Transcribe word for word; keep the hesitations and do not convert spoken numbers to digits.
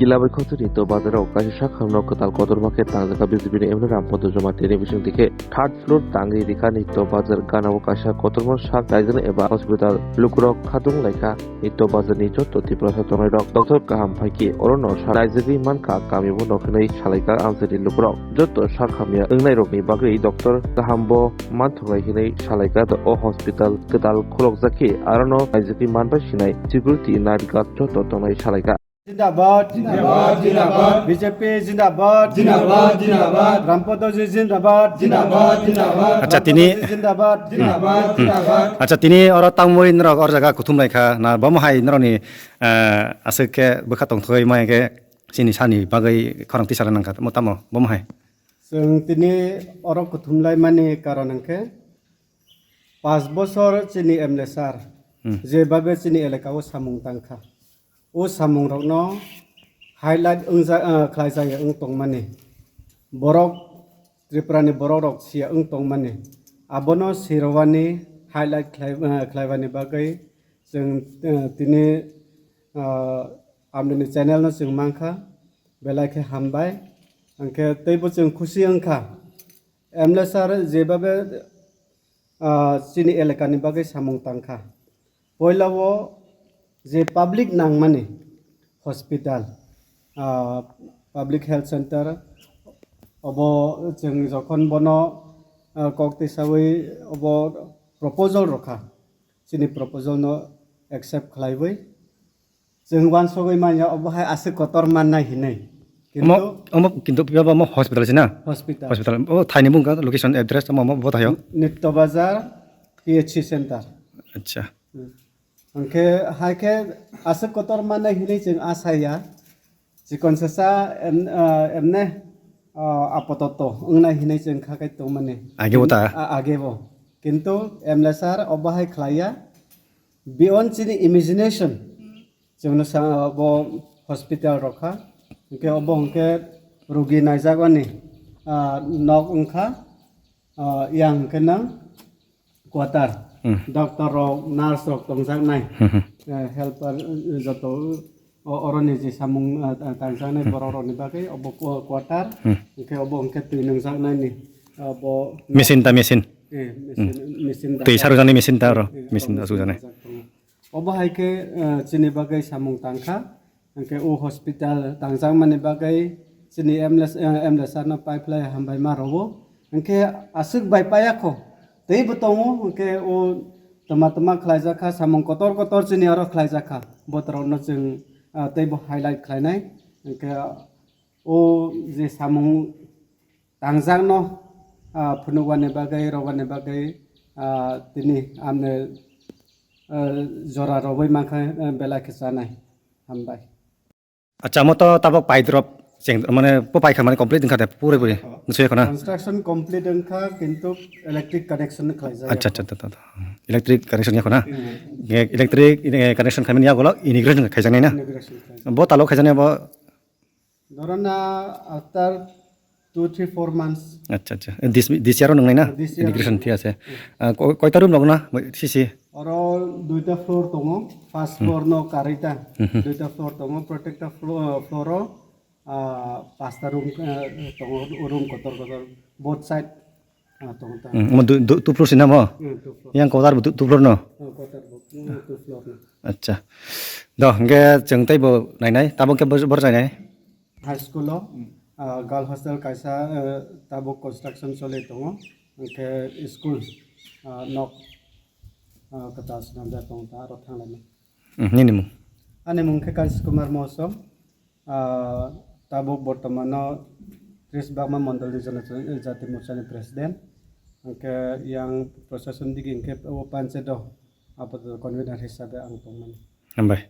Tilabai Khotoni to bazar o kaisa sakhamno kwtal kotorma khe tangjak B J P ni M L A Rampada Jamatia ni bising dikhe third floor tangwi rikha ni to bazar gana o kaisa kotorma sak raijak eba hospital lukurok khatung laikha ni to bazar ni joto Tiprasa tongnai rok doctor kaham phaikhe oro no sa raijagwi mankha kami bo no hwnwi salaikha amchaini lukurok joto sak hamya wngnai rok ni bagwi doctor kaham bo manthoknai hwnwi salaikha o hospital kwtal khulokjak khe aro no raijagwi manbai sinai security narikat joto tongnai salaikha. Zindabad. Zindabad, zindabad. B J P zindabad. Zindabad, zindabad. Rampada ji zindabad. Zindabad, zindabad. Acha, tini Rampada ji zindabad. Zindabad, zindabad. Acha, tini oro tangmoi norok or jaga kuthum lai kha na, bomo hai norok ni, eh, aswk khe bwkha tongthogwi ma khe chini sani bagwi khorang tisara nang kha, mo tamo bomo hai. Chwng tini oro kuthum lai mani karon hwnkhe, Panch bosor chini M L A sir, hmm, je babe chini elaka o samung tangkha, o samung rokno highlight wngja-, ah, khlaijak ya wng tongmani, borok Tripura ni borok rok siya wng tongmani, abono sirowani highlight khlai-, ah, khlaibani bagwi chwng, ah, tini, ah, amni channel no chwng mankha, belai khe hambai, hwnkhe teibo chwng khusi wngkha. M L A sir je babe, ah, chini elakani bagwi samung tangkha. Poila o je public nangmani hospital, ah, public health center, obo chwng jokhon bono, ah, kok tisawi obo proposal rokha, chini proposal no accept khlaiwi, chwng uansugwi manya obo hai aswk kotor mannai hinwi. Omo, kintu omo kintu phiya ba omo hospital se na? Hospital. Hospital. O thaini mung ka location address omo, omo bo thaio? Nitto Bazar P H C center. Acha. Hmm. Hwnkhe hai khe aswk kotor mannai hinwi chwng asaya. Chikon sasa em-, ah, emne, ah, apototo wngnai hinwi chwng kha kai tongmani. Age bo ta? A-, age bo. Kintu M L A sir obo hai khlaiya. Beyond chini imagination. Chwngno sa bo hospital rokha. Hwnkhe obo hwnkhe rugi naijakmani, ah, nok wngkha, ah, yang hwnkhe nang quarter. Hmm. Doctor rok, nurse rok tongjaknai. Hmm, hmm. Eh, helper, eh, joto o-, oroni je samung, ah, ah, tangjaknai borok rokni bagwi obo qu-, quarter. Hmm. Hwnkhe obo hwnkhe twi nungjaknaini, ah, bo machine ta machine. Eh, machine, hmm, machine ta. Twi sarjaknai machine ta oro. Eh, machine oro ta sukjaknai. Machine ta tongo. Obo hai khe, eh, chini bagwi samung tangkha. Hwnkhe o hospital tangjakmani bagwi chini M L A, eh, M L A sir no paiphlai hambai ma rwo. Hwnkhe aswk bai paya kho. Teibo tongo, hwnkhe o twma twma khlaijakha, samung kotor kotor chini oro khlaijakha. Botorokno chwng, ah, teibo highlight khlainai. Hwnkhe o je samung tangjakno, ah, phunukbani bagwi, rwbani bagwi, ah, tini amne, ah, jora rwui mankha, ah, belai khe chanai. Hambai. Acha, mo to tabok pipe drop cheng, mane po paikha mane complete wngkha de, pure pure. Oh. Nusui khona. Construction complete wngkha, kintu electric connection khlaijak. Acha, acha, acha, acha. Electric connection ya khona. Hmm. Ge-, electric, eh, connection khaimani ya golo inauguration khaijaknai na? Inauguration khaijak. Bo talo khaijaknai bo? Dhoro na after two, three, four months. Acha, acha. This, this year o nungnai na? This year. Inauguration thik ase. Hmm. Ah, ko-, koita room rok na? Sisi? Oro duita floor tongo. First, hmm, floor no karita. Hmm, hmm. Duita floor tongo. Protecta flo-, floor o, ah, pasta room, eh, tongo. Room kotor kotor. Both side. Ah, tongo ta. Hmm, mo du-, du-, two floor sina mo? Hmm, two floor. Yang kotar bu two, two floor no? Oh, kotar bu, hmm, two floor no. Acha. Do, hingke chwng tei bo nainai, tabok khe bor-, bor jainai? High school o, hmm, ah, girl hostel kaisa, eh, tabok construction choli tongo. Hingke school, ah, nok, ah, kwtal swnamjak tongo ta, aro thanglainai. Hmm, nini mung? Ani mung khe Kansi Kumar Mosom. Ah, tabuk bortomano Tris Bagma Mondolni Jona-, Jati Morchani President, hwnkhe yang proshashan digi hwnkhe o panchayat o apatot convener hisabe ang tongmani. Hambai.